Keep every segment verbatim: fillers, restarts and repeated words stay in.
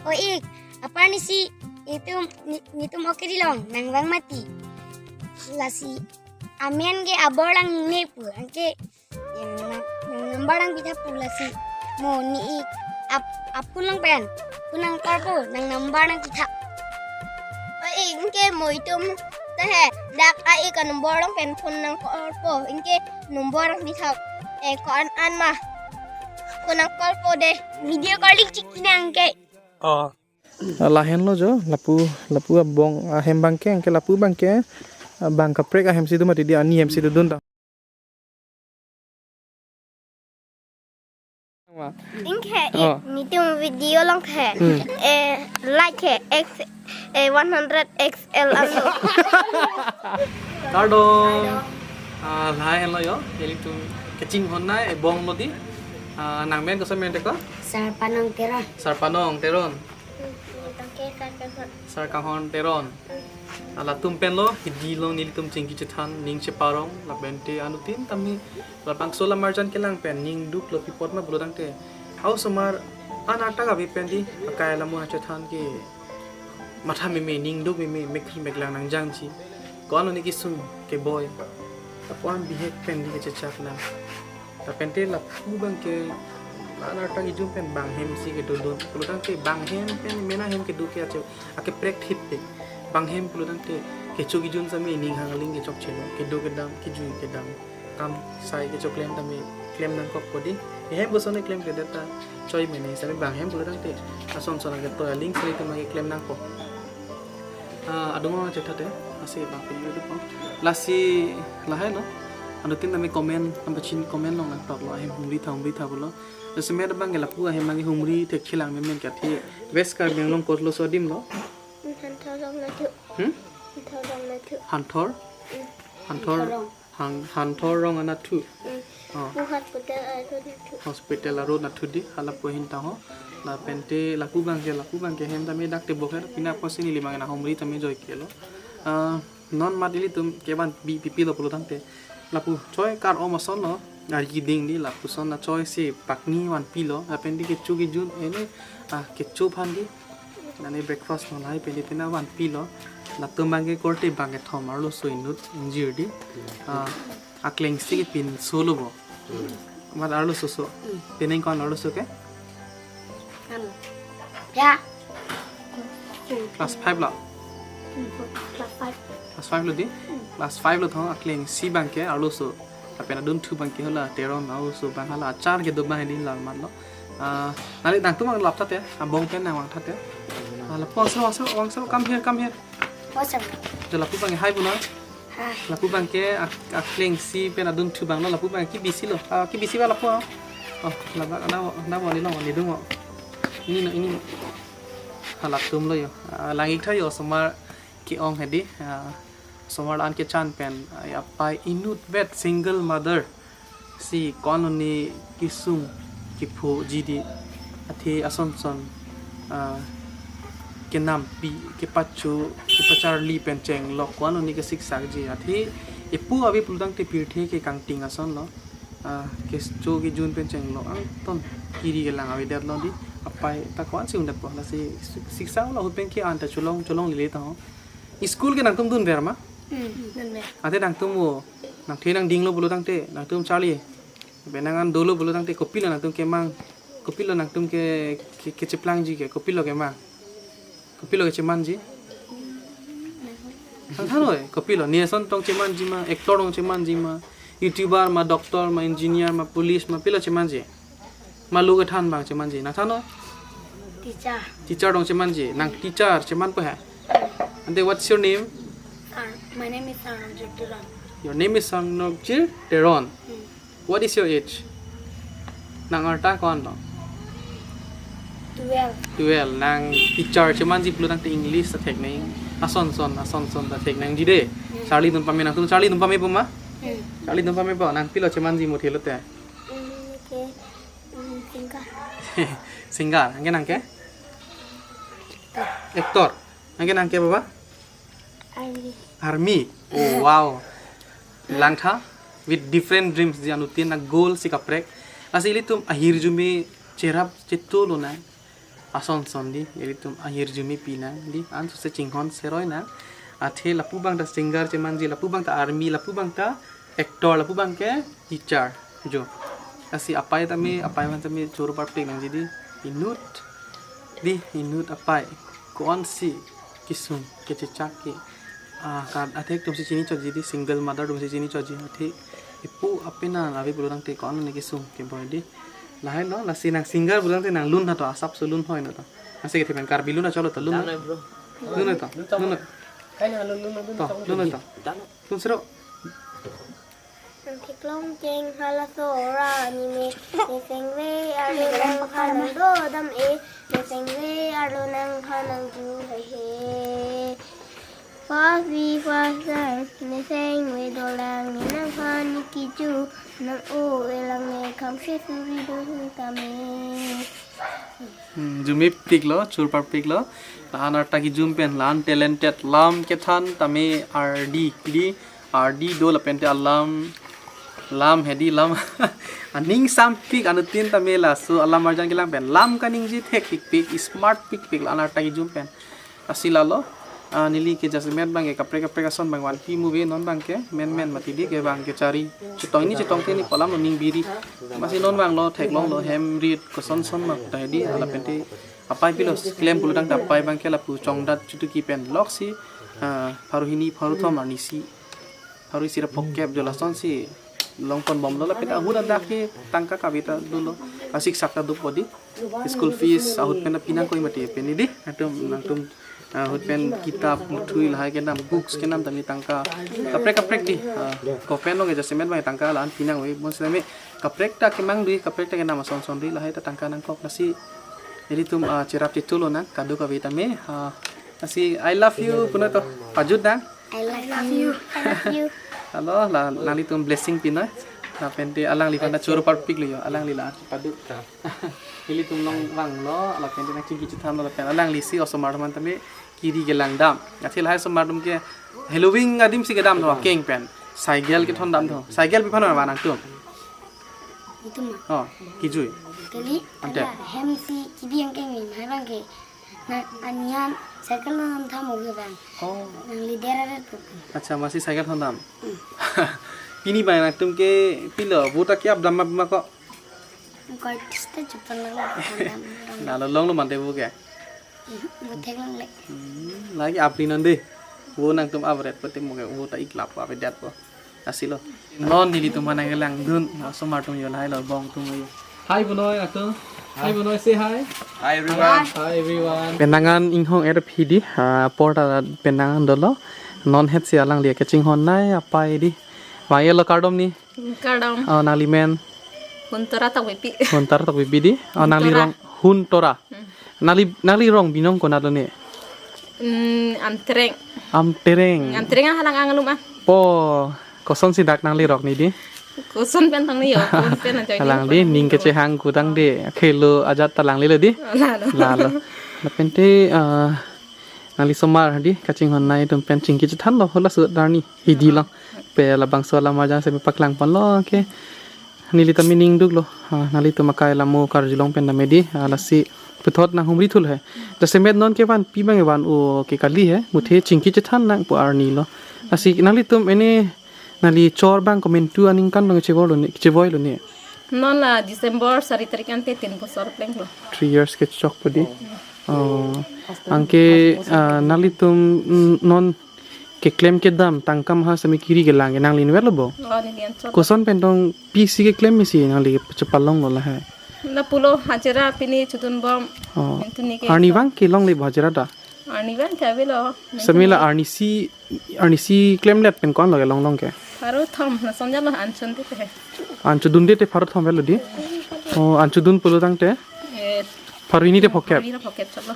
O ik, apar nisi, itum, ni-, nitum oke dilong, nang vang mati. Lasi, amen ke abor lang ne pu, anke, em, nang, nang number lang pitha pu lasi. Mo ni ik, ap, apun lang pen, pun nang korpo, nang number lang pitha. O ik, anke mo itum, ta he, dak a ik a number lang pen, pun nang korpo, anke number lang pitha. Eh, ko-an an ma. Ko nang call po de. Video calling chiki nang ke. Oh. Lahenlo jo, lapu, lapu abong ahem abangke, anke lapu abangke, ah, bang kaprek ahem si do mati di, ani hem si dodun ta. Anke, oh, nitum video along ke. Hmm. Eh, like ke, X, eh, one hundred X L alo. Kardom. Ah, lahenlo jo. Ilitum kachinghon nai, ebong lo di. Ah, nang men koson men te ko? Sarpanong Teron. Sarpanong Teron. Nitum ke Sarpanong. Sarpanong Teron. Ah, latum pen lo, hidi along nelitum chingki chethan, ning cheparong, lapen te anuttin tame, labangso lamarjan kelang pen, ning duk lo pi apot ma pulo tangte. Hausomar, an arta kave pen di, akai alamon chethan ke, matha meme, ning duk meme, mekri meklang nangjangji. Ko-an lo ne kesung keboi. Lapu-an bihek pen di kechechak nang. Lapen te lapu abangke, la-an arta kejun pen bang hem si kedodun. Pulo tangte bang hem pen mena hem kedo ke ache, akaprek thip pe. Bang hem pulo tangte kecho kejun sami ning hang aling kechokche lo. Kedo kedam, kejui kedam. Kam sai kecho klem tame, klem nangkok po di. Ehem koson ne klemkledet ta choi mene, sami bang hem pulo tangte ason son ake toy aling sari tuma ke klem nangkok. Ah, adung ang chetha te, asi bang pin YouTube pon. Lasi lahai lo. Anuttin tame comment, nang pachin comment along nangtok lo, ahem humri tha, humri tha pulo. Lasi me abangke lapu ahem abangke humri thek chelang memen ke athe West Karbi Anglong kosonlo adim lo. Hanthor rong nathu. Hmm? Hanthor rong nathu. Hanthor? Hmm. Hanthor. Hanthor rong. Hang, Hanthor rong anathu. Mm. Oh. Pu hospital arlo nathu. Hospital arlo nathu di, hala pu ahin ta ho. Lapen te lapu abangke, lapu abangke hem tame dak tebok her, pina apotsi neli abang nang humri tame joike lo. Ah, non mat ilitum kevan bi pipi lo pulo tangte. Lapu choi kar-om ason lo, ari kiding di, lapuson na choi si pakni vanpi lo, lapen te kecho kejun, ene, ah, kecho aphan di, nani breakfast non hai pini pina vanpi lo. Latum abangke korte bang kethom arloso inut ingjir di. Ah, akleng si kepinso lo bo. Mat arloso so. Penang ko-an arloso ke? Kan. Ya. Class five lo. Class five. Class five lo di. Class five lo thong akleng si abangke arloso. Lapen adunthu abangke hala Teron arloso abang hala achar kedo abang hedi lal mat lo. Ah, nali nangtum vang lap tha te, abong pen nang vang tha te. Ah, lapu vangso, vangso, vangso, come here, come here. What's up? Jo lapu abang hai bu na. Hai. Lapu abangke ak-, akleng si pen adunthu abang lo, lapu abang kebisi lo. Ah, kebisi ba lapu. Oh, laba, na, na bo ni lo, ni dung mo. Ini no, ini no. Halatum lo jo. Ah, lang ik tha jo osomar ke-ong hedi. Ah, osomar la-an kechan pen, ah, apai inutvet single mother si ko-an lo ne kesung kephoji di, athe ason son, ah, kenampi, kepacho, kepacharli pen chenglok ko-an lo ne kesiksakji, athe epo ave pulo tangte pirthe ke kangting ason lo, ah, kecho kejun pen chenglok angton kiri kelang avedet lo di, apai ta ko-an si undet po, lasi sik-, siksa lo ahut pen ke-an ta cholong, cholonglele ta ho. School ke nangtum dunver ma? Hmm, dunver. Athe nangtum o, nangthe nangding lo pulo tangte, nangtum charli. Be nang an dolo pulo tangte, kopilo nangtum kemang. Kopilo nangtum ke, ke, kecheplangji ke, kopilo kemang. Kopilo kechemanji. Nangthan noi, kopilo. Ne ason tong chemanji ma, actor tong chemanji ma, YouTuber ma, doctor ma, engineer ma, police ma, pilo chemanji. Ma lo kethan abang chemanji. Nangthan noi? Teacher. Teacher tong chemanji. Nang teacher cheman po ha? Ante, what's your name? Sar-, my name is Sarnokjir Teron. Your name is Sarnokjir Teron. Hmm. What is your age? Nang arta ko-an lo? Twelve. Twelve. Nang teacher chemanji pulo tangte English ta thek nang. Ason son, ason son ta thek nangji de. Hmm. Charli atum pame, nangtum charli atum pame po ma? Hmm. Charli atum pame po. Nang pilo chemanji mo thelo te? Hmm, okay. Hmm, singer. Singer. Anke nang ke? Actor. Actor. Anke nang ke, baba? Army. Army. Oh, wow. Lang tha with different dreams, di anuttin a-goal si kaprek. Lasi ilitum ahirjume cherap chetu lo na. Ason son di, ilitum ahirjume pinang di, ansose chinghon seroi nang. Athe lapu abang ta singer chemanji, lapu abang ta army, lapu abang ta actor, lapu abang ke teacher. Jo. Lasi apai tame, apai aphan tame choro parpik nangji di, inut di, inut apai. Ko-ansi kesung kechechak ke. Ah, ka athek atumsi chini chotji di, single mother atumsi chini chotji. Athe ipu apenan ave pulo tangte ko-an ne kesung keboi di. Lahai lo, lasi nang singer pulo tangte nang lun tha to, asapso lun hoi na to. Lasi kethe pen Karbi lun acholo to, lun na. Dano, bro. Lun na to, lun na. Kai na lun, lun, lun, To, lun, lun na to. Dano. Lun sero. Nang theklong keng halaso ra ni me, ne sengve arlo nangphan nangdodam e, ne sengve arlo nangphan nangju hehe. Fast be fast time, ne sengve dolang ne nangphan ne kiju, nang-o-e lang ne khamse suri do hu tame. Hmm, jumepiklo, choro parpiklo. La-an arta kejum pen, la-an talented, lam kethan tame ardi kli, ardi do lapente alam, lam hedi lam. Aning sampik anuttin tame laso alam arjan kelang pen. Lam kaningje thekpikpik, smart pikpik la-an arta kejum pen. Lasi lalo, ah, neli ke jasemet abang ke kaprek kaprek ason abang vanpi movie non abang ke, men men mati di ke abang ke chari. Chetong ni chetong ke ni kolam lo ning biri. Lasi non abang lo theklonglo hem rit koson son ma ta hedi, lapente apai pilo klem pulo tangte apai abang ke lapu chongdat chutu ki pen loksi, ah, pharo hini pharo thom arnisi, pharo isi ra phongkep jo lasonsi longpon bomlo, lapente ahut adak ke tangka kave ta dolo, asiksak ta duk po di. School fees ahut pen ta pinang koi mati pen di. Atum nangtum ahut pen kitap muthui lahai kedam, books kedam tame tangka kaprek kaprek di. Ah, kopen long ke jasemet abang tangka la-an pinang ave. Bon seme kaprek ta kemang di, kaprek ta kedam ason son di, lahai ta tangka nangkok. Lasi ilitum, ah, cherap chetu lonang kadokave tame. Ah, lasi I love you punon to, pajut nang. I love you. I love you. Halo, la nanglitum blessing pinoi. Lapente alangliphan ta choro parpiklo jo, alangli la paduk. Ilitum long vanglo, lapente nang chingki chethanlo lapen alanglisi osomar atum tame kiri kelang dam. Athe lahai osomar atum ke Halloween adimsi kedam tho, keng pen. Cycle kethon dam tho. Cycle pi aphan van nangtum? Itum ma. Oh, kejui. Kali, Ante. Ala hem si kidi yang keng ni, hai abang ke. Na, anian cycle nang tham oge abang. Oh. Nang leader ada tu. Accha, masi cycle thondam. Hmm. Pini abang nangtum ke pilo, vote ake apdam ma ko? Ko artist ta chupan lang, lang, lang. Lalo longlo mante vo ke. Hmm, vo theklongle. Hmm, lake apri non di. Vo nangtum avret pute mo ke vo ta iklap avedet vo. Lasi lo. Non nelitum aphan nangkelangdun, osomar atum jo lahai lo, bong atum jo. Hi, Bunoi atum. Hi, Bunoi, say hi. Hi, everyone. Hi, everyone. Penang an inghong er phi di, ah, apor ta penang an dolo. Non hetsi alangli kachinghon nai apai di. Vang-elo, kardom ni. Kardom. Oh, nangli men? Huntora Tokbipi. Huntora Tokbipi di. Oh, nangli Huntora. Rong Huntora. Hmm. Nangli, nangli rong binong konat lo ni? Hmm, Amtereng. Amtereng. Amtereng ahalang anglum ah. Po, kosonsi dak nangli rok ni di? Koson pen tang ni yo, koson pen ajoy ni. Alangli ning kechehang kudang di, khelo ajat ta alangli lo di? Lalo. Lalo. Lapente, ah, nangli osomar di, kachinghon nai atum pen chingki chethanlo, hula sut darni, hidi lo. Pe labangso alam arjan seme paklang ponlo, okay. Neli tame ning duklo. Ah, nanglitum akai lamo karjulong pen tame di, ah, lasi puthot nanghumri thulo he. Jasemet non ke vanpi abang van-o ke kali he. Muthe chingki chethan nangpo arni lo. Lasi nanglitum ene nangli chor abang komantu aningkan abang chevoi lo ni, chevoi lo ni? Non la December sari tarik ante tin bosor plenglo. Three years kechokpo di. Oh, anke, ah, nanglitum, mm, non keklem kedam tangka maha seme kiri kelang ke nangli inutvet lo bo? Oh, neli anchot. Koson pen tong pisi keklem mesi nangli chepalonglo lahai? Lapulo hajira pini chodun bom. Oh. Antu ni ke. Arni abang kelongle bo hajira ta? Arni abang ke avelo. Seme la arnisi, arnisi klemlet pen ko-an lo kelong long ke? Pharo thom, lason jalo an chodunde te. An chodunde te pharo thom avelo di? Oh, an chodun pulo tangte? Eh. Pharo hini te phongkep? Pharo hini te phongkep chotlo.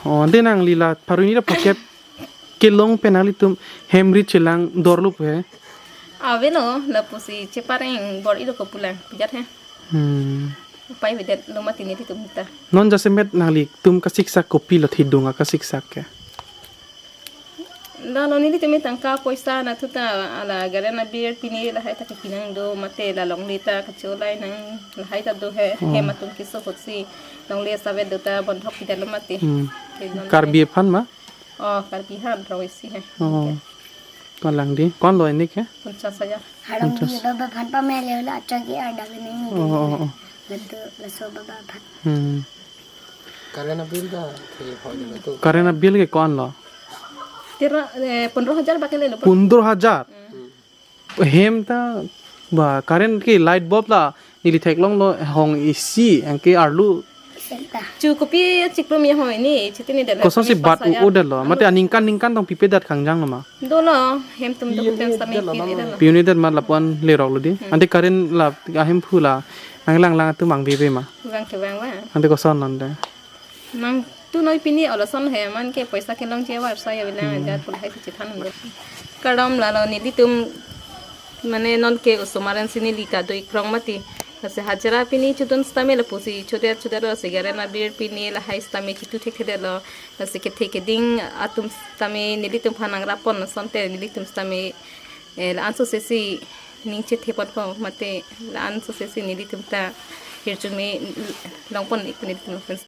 Oh, ante nangli la pharo hini te phongkep kelong pen nanglitum hem rit chelang dorlo pu he? Avelo, lapusi chepareng bor-ilo ko pulang, pijat he. Hmm. Upai avedet lo mati nelitum ta. Non jasemet nanglitum kasiksak kopilo, thedung akasiksak ke? Lalo nelitum tangka poisa nathu ta, ala current abill pini lahai ta kepi nang do, mate la longle ta kacholai nang lahai ta do he, Oh. hem atum keso ahutsi longle save do ta bondhok pidetlo mate. Hmm. Ke non Karbi aphan ma? Oh, Karbi aphan rong isi he. Oh. Ko-an lang dei, ko-an lo ini ke? Ponchas hajar. Haram Ponchas. Di baba aphan pamelo la achak ke ada ini. Oh, oh, oh. Betul, laso baba aphan. Hmm. Current abill ta ke hoi na tu. Current abill ke ko-an lo? Tira, eh, pondro hajar ba ke lelo. Pondro hajar? Hmm. Hem ta ba current ke light bulb la neli theklonglo hong isi, anke arlo. Senta. Chu kopi chiklo mi hoi ni, chiti ni detlo. Kosonsi bat u-, u detlo. Mate aningkan ningkan tong pipedet kangjang lo ma? Dolo, hem atum do P U ni pen sami detlo, P U ni nama. Detlo. P U ni det ma lapu-an lerok lo dei. Hmm. Ante current la ahemphu la nanglang lang atum mang bebe ma? Vang ke vang vang. Ante koson non dei. Nangtum noi pini oloson he man ke poisa kelongji avar sa ya bilang Hmm. ajar pul hai si chethan nang. Kardom lalo nelitum mane non ke osomar an si neli ta do-ik krong mati. Lasi hajira pini chodun sitame lapusi chodet chodet lasi current abill pini lahai sitame chitu thekthedetlo. Lasi kethe keding atum sitame nelitum aphan nangrap pon asonte nelitum sitame, eh, la-an sose si ning chethe ponpo mate la-an sose si nelitum ta hirjume long pon-ik nelitum aphan.